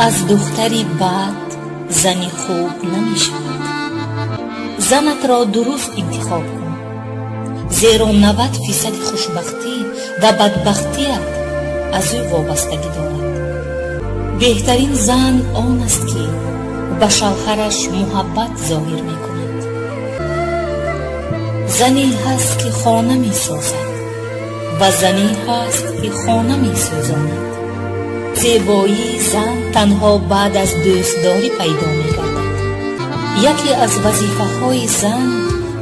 Аз духтари бад зани хуб намешавад. Занатро дуруст интихоб кун, зеро 90 фисади хушбахтӣ ва бадбахтият аз ӯ вобастагӣ дорад. Беҳтарин зан он аст, ки ба шавҳараш муҳаббат зоҳир мекунад. Зане ҳаст, ки хона месозад, ва зане ҳаст, ки хона месӯзонад. Зебоии зан танҳо баъд аз дӯстдорӣ пайдо мегардад. Яке аз вазифаҳои зан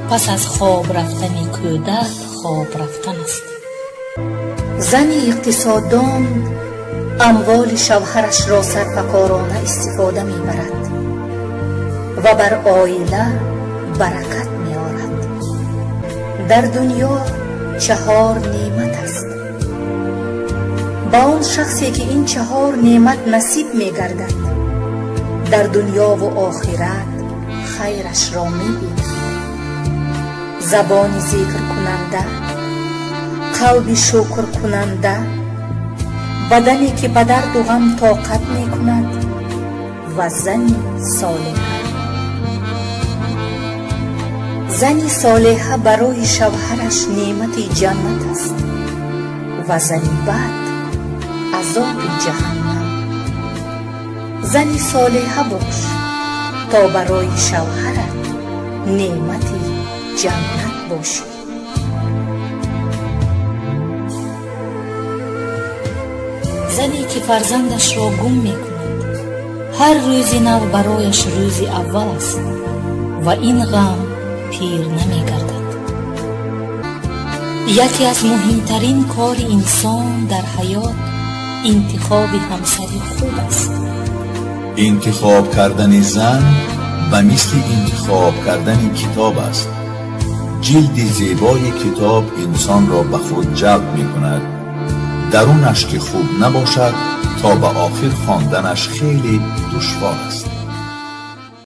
пас аз хоб рафтани кӯдак хоб рафтан аст. Зани иқтисоддон амволи шавҳарашро сарфакорона истифода мебарад ва бар оила баракат меорад. Дар дунё чаҳор неъмат аст. Ба он шахсе, ки ин чаҳор неъмат насиб мегардад, дар дунёву охират хайрашро мебинад: забони зикркунанда, қалби шукркунанда, бадане, ки ба дарду ғам тоқат мекунад, ва зани солиҳа. Зани солиҳа барои шавҳараш неъмати ҷаннат аст ва зани бад азоби ҷаҳаннам. Зани солиҳа бош, то барои шавҳарат неъмати ҷаннат бошӣ. Зане, ки фарзандашро гум мекунад, ҳар рӯзи нав барояш рӯзи аввал аст ва ин ғам пир намегардад. Яке аз муҳимтарин кори инсон дар ҳаёт интихоби ҳамсари хуб аст. Интихоб кардани зан ба мисли интихоб кардани китоб аст. Ҷилди зебои китоб инсонро ба худ ҷалб мекунад. Дарунаш ки хуб набошад, то ба охир хонданаш хеле душвор аст.